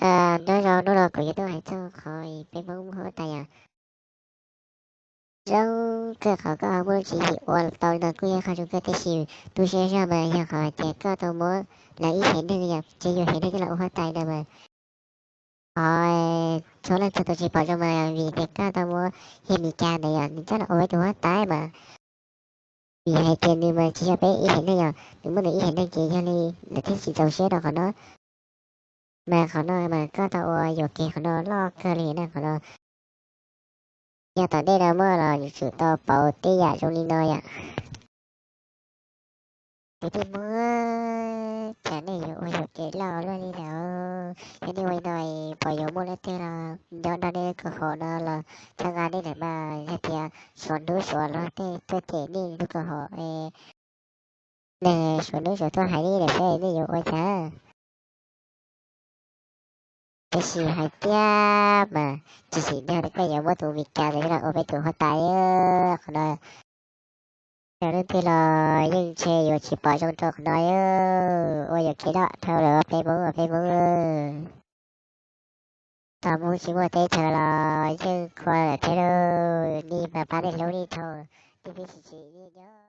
Nyob zoo, hnub no kuv yuav tuaj hais txog qhov peb Hmoob muaj huab tais yom. Zoo kawg qhov koj ho muaj lub tswv yim ua tau li no kuj yog qhov zoo kawg, tab sis tu siab zog mas yog qhov hais tias koj tau muab lawv ib hem neeg yom, ces yus hem neeg coj los ua huab tais no mas qhov txhua leej txhua tus tsis pom zoo mas vim tias koj tau muab yawg Mis Kas ntawd yom, nws coj los ua peb tus huab tais mas vim hais tias nws mas tsis yog peb ib hem neeg yom, nws muab nws ib hem neeg ces yog li lawv thiaj tsis txaus siab rau qhov no. Mas qhov no mas koj tau ua yuam kev qhov no loj kawg li na, qhov no yog tom ntej no muaj los yuav tsum tau pauv tej yam zoo li no yom. Kwv tij Hmoob, cas nej yuav ua yuam kev loj luaj li lawm? Yog nej ua li no puas yuav muaj leej twg los nyob nrog nej lub koom haum no los txhawb nqa nej lawm mas? Yog tias suav hnub suav los tej tuaj cem nej lub koom haum, neeg suav hnub suav tuaj hais nej lawm peb nej yuav ua cas? Tab sis hais tias mas tsis xim nyog tias koj yuav muab tus Mis Kas ntawd los ua peb tus huab tais, qhov no leej twg los yeej ntshe yuav tsis pom zoo rau qhov no. Ua yuam kev loj dhau lawm peb Hmoob, peb Hmoob. Thaum Hmoob tsis muaj teb chaws los yeej qhua lawm thiab lauj, nej mas pab nej hlub nej thaum twg peb tsis tsim nej nyob.